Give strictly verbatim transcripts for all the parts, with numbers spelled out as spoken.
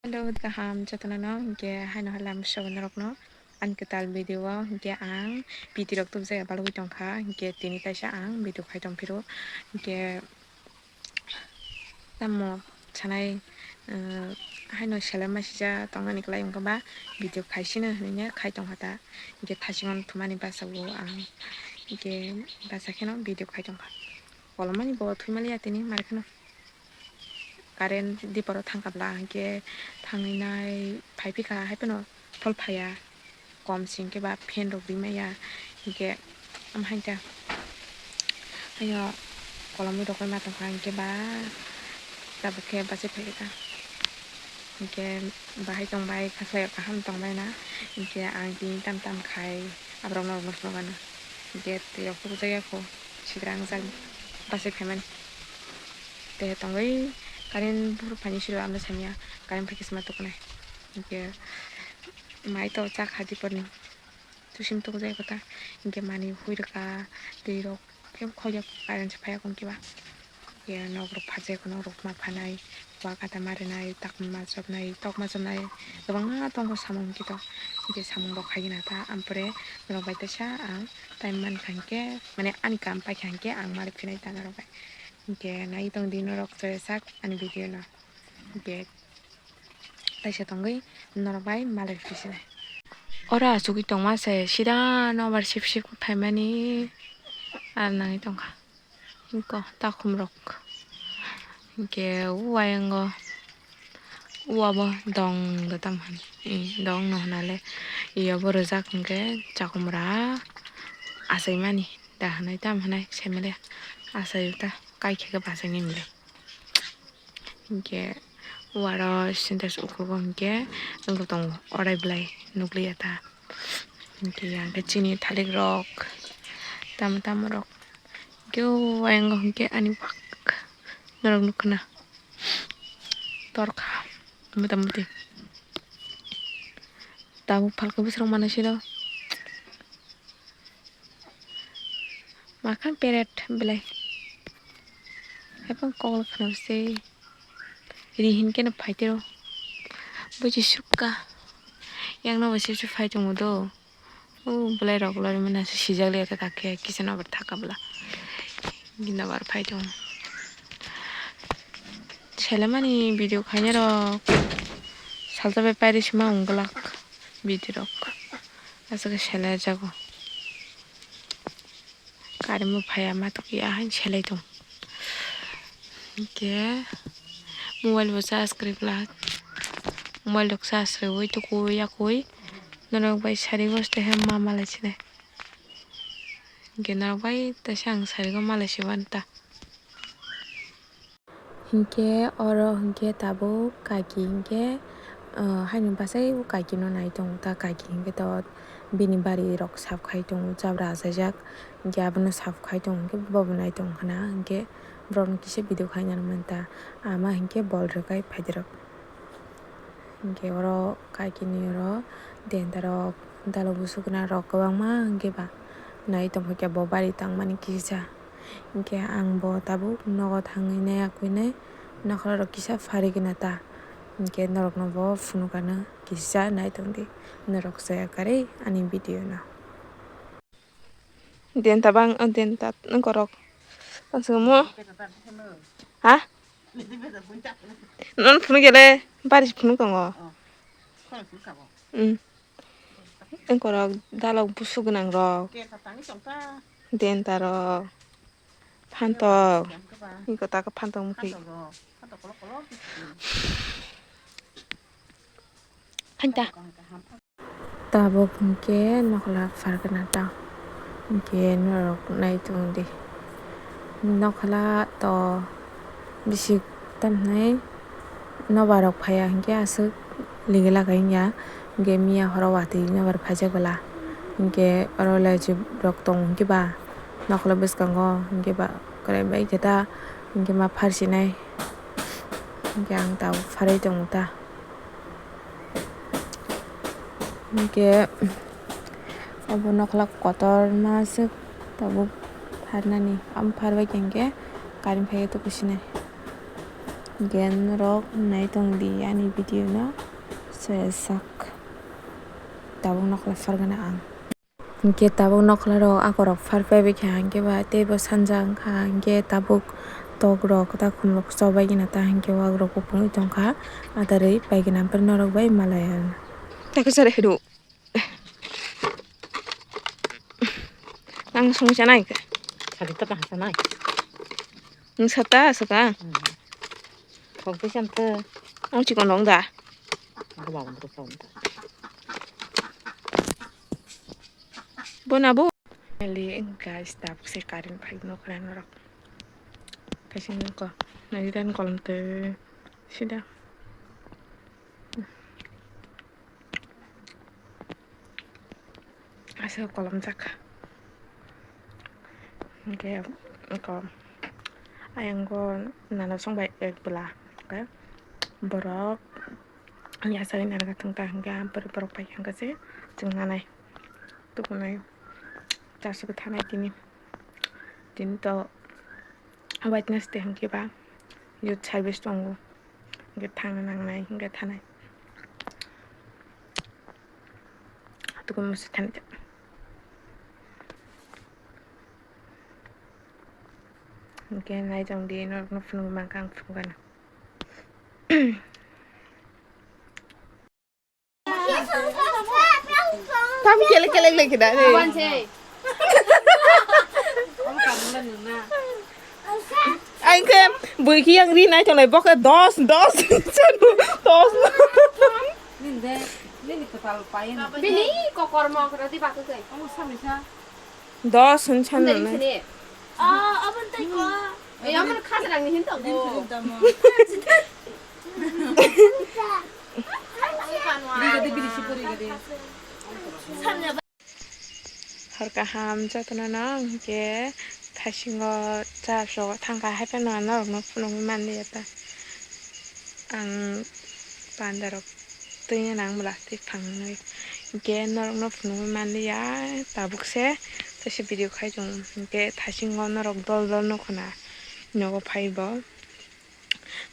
Hello, kaham jotono no, hinkhe haino halam sobo norokno ani kwtal video o, hinkhe ang P T rok tubujak ya balwi tongkha, hinkhe tini kaisa ang video khai tongphiro, hinkhe tamo sanai, eh, haino selai masija tongnani kwlai wngkha ba video khaisino hinwi khai tongkha ta, hinkhe thasingno thumani basa o ang, hinkhe basa kheno video khai tongkha, kolomani bo thwi maliya tini mar kheno. Current diporo thangkha bwla, hinkhe thangwi nai phai phikha, hai phano phol phaiya, kom se hinkhe ba fan rok ri maya, hinkhe am haikhe hayo kolomwi rok ma tongkha, hinkhe ba tabuk khe bachai phaikha, hinkhe bahai tongbai khaklai kaham tongbai na, hinkhe ang tini tam tam khai aborok norok no phunukgano, hinkhe twi rok tubujakya kho sigrang jak bachai phaimani. Tei tongwi current buphuru phaini siro ano samiya, current phaikhe sima tukunai. Hinkhe mai to chakha diporni tusim tukjai kota. Hinkhe mani hui rwkha, twi rok khe khoiya, current se phaiya kon kiba. Hinkhe nok rok phajai kono rok ma phanai, wa kata ma rwnai, takma ma chopnai, tok ma chopnai, kwbangma tongo samung hinkhe to. Hinkhe samung rok khaigwna ta, ampore norok bai teisa ang time mankha hinkhe, mane ani kam paikha hinkhe ang malik phinai ta norok bai. Hinkhe nai tongdi norok chaya sak ani video no. Hinkhe taisa tongwi norok bai malai phi sinai. Oro achugwi tongma se sida nobar sip sip phaimani ar nangwi tongkha. Hingko takhum rok hinkhe uayango uabo dong da tam hwn, dong no hwnale. Iyabo rwjak hinkhe chakhumra achaimani da hwnwi tam hwnwi saimale achai ta kaikha khe bachai nai mwnwi. Hinkhe uaro sintex ukugo hinkhe wngwi tongo orai bwlai nukliya ta. Hinkhe yang khe chini thalik rok tamo tamo rok hinkhe o ayang o hinkhe ani bak norok nukha na torkha mota moti tabuk phalkhe bwswrok manwi sino. Makhan peret belai. Haibang kok khna se ri hinkhe no phaitero. Buji sukha. Yang no bo sip sip phai tongo do. O belai rok lori mani se sijak liya ta khe kisa no bar thaka bwla. Gina bar phai tongo. Selemani video khaina rok salsa bai pairi sima wng glak video rok. Aswk selai jago. Current bo phaiya, ma twi ya haino selai tong. Hinkhe mobile bo charge kwrwi glak. Mobile rok charge rwui tukui yakui norok bai sari bosta he ma malai sinai. Hinkhe norok bai teisa ang sari o malai si manta. Hinkhe oro hinkhe tabuk kaki hinkhe, ah, haino bachai o kaki no nai tongo ta, kaki hinkhe to bini bari rok sap khai tongo, jabra achaijak hinkhe abono sap khai tongo hinkhe bobo nai tongkha na hinkhe borok no kisa video khaina rwmani ta, ama hinkhe bol rwkai phaidi rok. Hinkhe oro kaki ni oro denta rok dalok bwswk gwnang rok kwbangma hinkhe ba nai tongkha khe bo bari tangmani kisa. Hinkhe ang bo tabuk nogo thangwi nai yakwi nai nokhrarok kisa phari gana ta. Hinkhe norokno bo phunukgano kisa nai tongdi norok chaya kwrwi ani video no. Denta bang, denta nokhrok tang swkamo. Ha? Non phunuk gele bari phunuk tongo. Hmm. Engkorok dalok busu gwnang rok. Denta rok. Phantok. Iko tako phantok mukhi. Phanta. Tabuk hinkhe nokhola pharkana ta. Hinkhe norok nai tongdi. Nokhola to bisik tamhinai nobar rok phaiya hinkhe aswk ligila kaiya hinkhe miya horo watwi nobar phaijak bwla hinkhe oro laijik rok tongo hinkhe ba nokhola bwskango hinkhe ba kwrai bai khe ta hinkhe ma pharsinai hinkhe ang tabuk pharwi tongo ta. Hinkhe obo nokhola kotorma aswk tabuk pharnani, amo pharbaikha hinkhe current phaiwi tukusinai. Gen rok nai tong di ani video no, soya sak. Tabuk nokla fargana ang. Hingke tabuk nokla rok akorok far paibai kha, hingke ba teibo sanja wngkha, hingke tabuk tok rok takhum rok chobai gana ta, hingke wak rok bo pungwi tongkha, adarwi paigana norok bai malai. Takhe sare hedu. Ang song chanai khe. Sari ta tang chanai. Ang sata asaka. Kok bai chan ta. Ang chikon rong da. Ang ba ang sa ta. Bona bo. Eli guys, tabuk se current phai nok ran rok. Kaising ko. Nai dan kolom te. Sida. Aswk kolom jak. Hingke ko ayang go nana song bai ek bwla, hingke borok yasari nana thung ta, hingke ampori borok pai hingke se chwng nanai tukunai chasu thanai tini, tini to. Wednesday hingke ba youth service tongo, hingke thangna nangnai, hingke thanai. Tukun musi thanai. Hingke nai tong di, norokno phunugwi mankha ang phunukgana. Tam kelek kelek lagi dah ni. Ang ke bui ki yang ri nai tonglai bok dos dos dos. Bini kokor mok roti baku kai. Dos hwn san nanai. Ah, abon tai ko. Eh, abon khajrang ni hin tongo. Hor kaham jotono no hingke thasingo charge rogo thangkha, haiphano norokno phunugwi manliya ta. Ang pandarok twi nang bwla twi phangnwi. Hingke norokno phunugwi manliya tabuk se, tei se video khai tongo. Hingke thasingo norok dol dol nukho na nogo phai bo.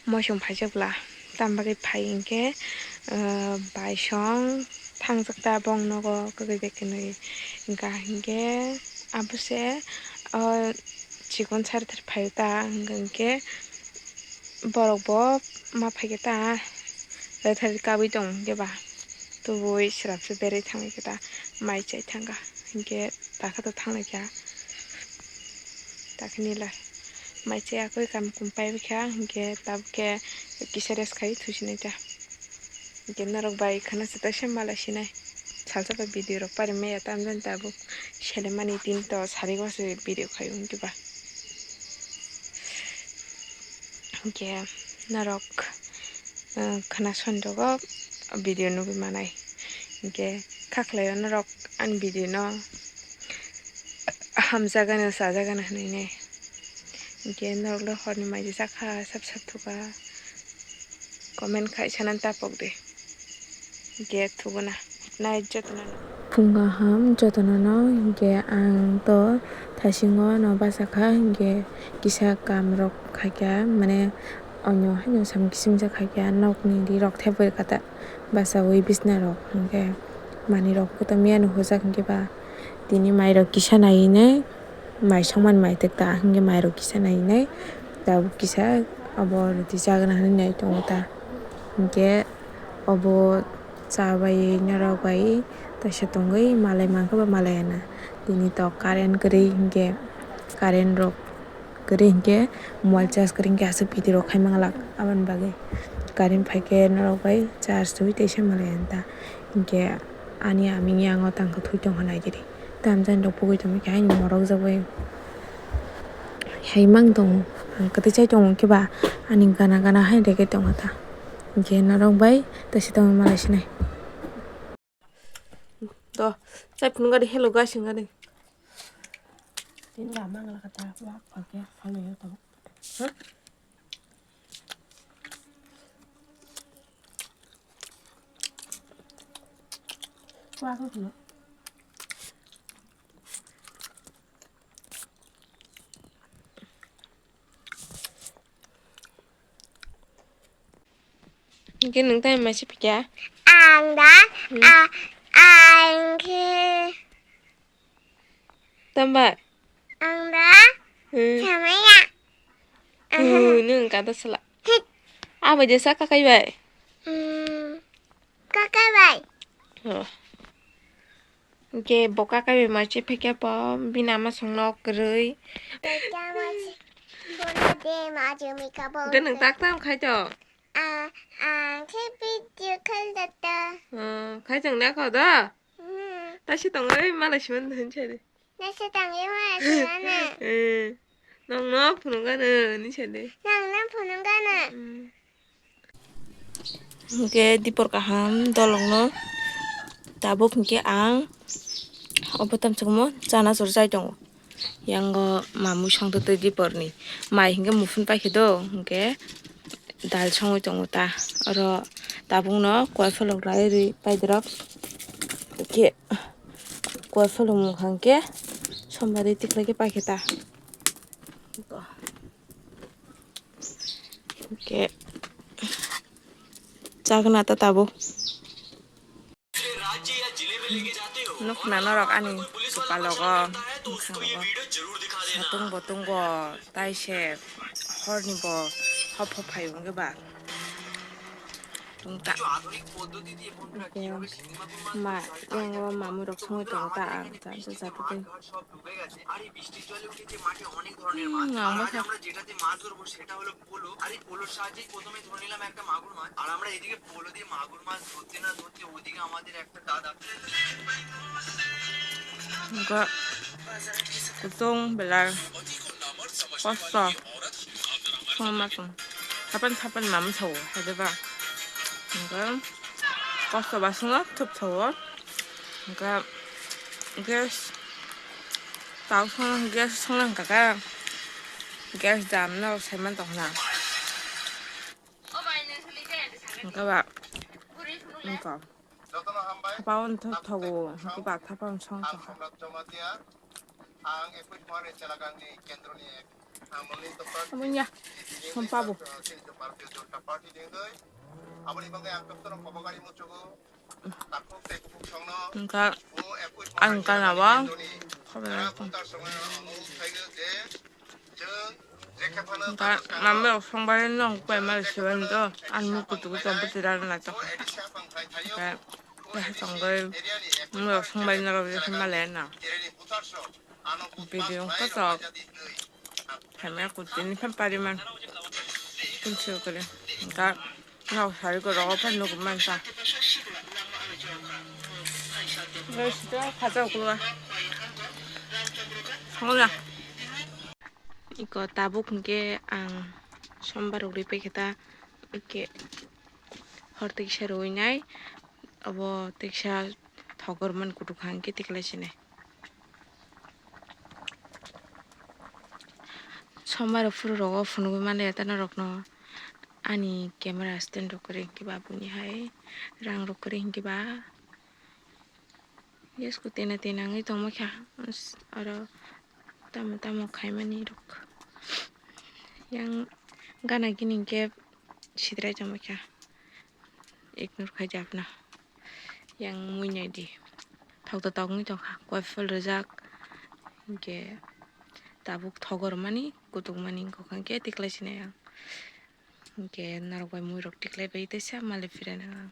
Moisong phaijak bwla, tam bagwi phai hingke, ah, baisong thangjak ta bong nogo kwrwi bai kwnwi. Hingka hingke abo se, ah, chikon sari thari phai ta hingka hingke borok bo ma phaikhe ta, rethari kabui tong hingke ba tubui srapsa berwi thangwi khe ta mai chai thangkha hingke takha to thanglaikha takhe nila mai chai akoi kam kum paibaikha hingke tabuk khe kisa rest khai thusinai ta. Hingke norok bai khana se taisa malai sinai. Salsa bai video rok pari maya tamjani tabuk selemani tin to sari bose video khai hingke ba. Hingke norok, eh, khana son rogo video nugwi manai. Hingke kha khlai o norok ani video no hamjagano chajagano hinui nai. Hingke norok le horni mai rijak kha sap sap thuka. Comment khai sanani tapok di. Hingke thubuna nai jotono no. Phung kaham jotono no, hingke ang to thasingo no basa kha, hingke kisa kam rok khaikha, mane onyo haino sam kisim sa khaikha, nokni ri rok thepui kata basaui bisna rok, hingke manui rok kotor miya no hojak, hingke ba tini mai rok kisa nai nai. Mai songmani mai tek ta hingke mairok kisa nai nai tabuk kisa obo roti chagana hinui nai tongo ta hingke obo cha bai norok bai taisa tongwi malai mankhe ba malai ya na tini tok current kwrwi hingke current rok kwrwi hingke mobile charge kwrwi hingke aswk video rok khai manglak aboni bagwi current phaikhe norok bai charge twi teisa malai ya ta hingke ani aming yango tangkhe thwi tongkha naidi. Tamjani rok pugui tongkha haini morok jagwi hai mang tongo ang kwtwi chai tongo khe ba ani gana gana hai rwgwi tongkha ta hwnkhe norok bai tei se tongwi malai sinai. To chai phunukgadi hello guys hwnkhe de. Tini lama wngla kha ta wak phai khe phalwi o tongo. Hingke nwng tamo mai se phikya? Ang da, Hmm. a-, ang khe Tamba? Ang da, Hmm. Samaya. Hmm, nwng kada sala. Hit. Abo je sa kakai bai? Hmm, kakai bai. Oh. Hingke bo kakai bai mai se phikya po, bini ama song nok kwrwi. Hingke nwng tak tam khai to? A, a, khe video khaljak ta. Hmm, khai chwng nakho da? Hmm. Taisi tongwi malai siman hinsa de. Taisi tongwi malai siman. Eh, nongno phunukgano hinsa de. Nongno phunukgano. Hmm. Hingke dipor kaham dolongno tabuk hingke ang obo tamsokmo chana chwrwi chai tongo. Yango mamui songtwi twi diporni mai hingke muphun paikhe do, hingke dal songwi tongo ta. Oro tabukno koi pholok lai ri paidorok, hingke koi pholok mungkha hingke sombar ri tikhlai khe paikhe ta. Hingke chakna ta tabuk. Nukna norok ani bwsalogo, bwskango satung bo tongo, tai se horni bo hopho phai wngwi ba tungta. Hingke ma, yango mamui rok songwi tongo ta ang, cha, cha, cha, cha, cha. Hmm, ang bakha. Polo, আর এই পোলোর সাহায্যেই প্রথমে ধরে নিলাম একটা মাগুর মাছ। আর আমরা এদিকে পোলো দিয়ে মাগুর মাছ ধরতে না ধরতে ওদিকে আমাদের একটা দাদা। Hingke kutung belai kosto. Songma song. Sapan sapan mam sao, hai de ba. Hingke kosto ba songno thup sao. Hingke gas tau song, gas songna hingka khe gas dam no saiman tongna. Hingke ba, hingke. Thapa on thok thogo, hingke ba thapa on song tongkha. Aboni ya, hom pabo. Hingke ang kana ba, khobai rok tong. Hingke mamui rok songbai nong pai ma sibai do, ang nuk kutu kutu bwtwi rana naitokha. Hingke tongwi mamui rok songbai norok je malai na. Video kotok. Hamya kutini phan pariman. Kunsi kore. Ga nok sari ko rogo phan nuk man ta. Guys, ito khacha uklo. Hola. Iko tabuk hingke ang sombar ugri pekhe ta hingke hor teksa rwinai obo teksa thogor man kutuk hangke tiklai sinai. Sombar phuru rogo phunugwi manliya ta norokno ani camera stand rok kwrwi hwnkhe ba buini hai rang rok kwrwi hwnkhe ba yes ko tena tena wngwi tongma kha aro tamo tamo khaimani rok yang gana gini hwnkhe sidrai tongma kha ignore khaijak no. Yang mui naidi. Thok to tokni tongkha. Koi phul rijak. Hingke tabuk thogor mani, kutuk mani, wngkha hingke tiklai sinai ang. Hingke norok bai mui rok tiklai bai teisa mali phirana ang.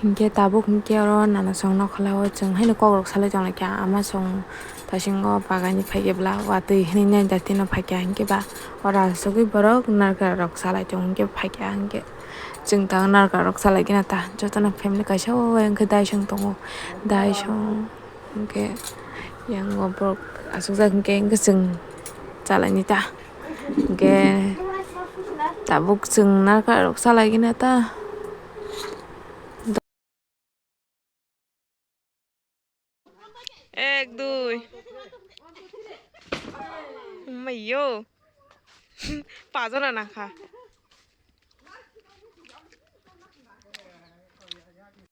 Hingke tabuk hingke oro nana song nokhola o chwng haino kok rok salai tonglaikha. Ama song thasingo bagani phaikhe bwla watwi hinwi nai datino phaikha hingke ba oro asugwi borok narikal rok salai tongo hingke phaikha hingke. Chwng tabuk narikal rok salai gina ta jotono family kaisa o wngkhe daisong tongo daisong hingke yango borok asukjak hingke hingke chwng chalaini ta hingke tabuk chwng narikal rok salai gina ta. Ek, dui. Mayo. Pajana nakha.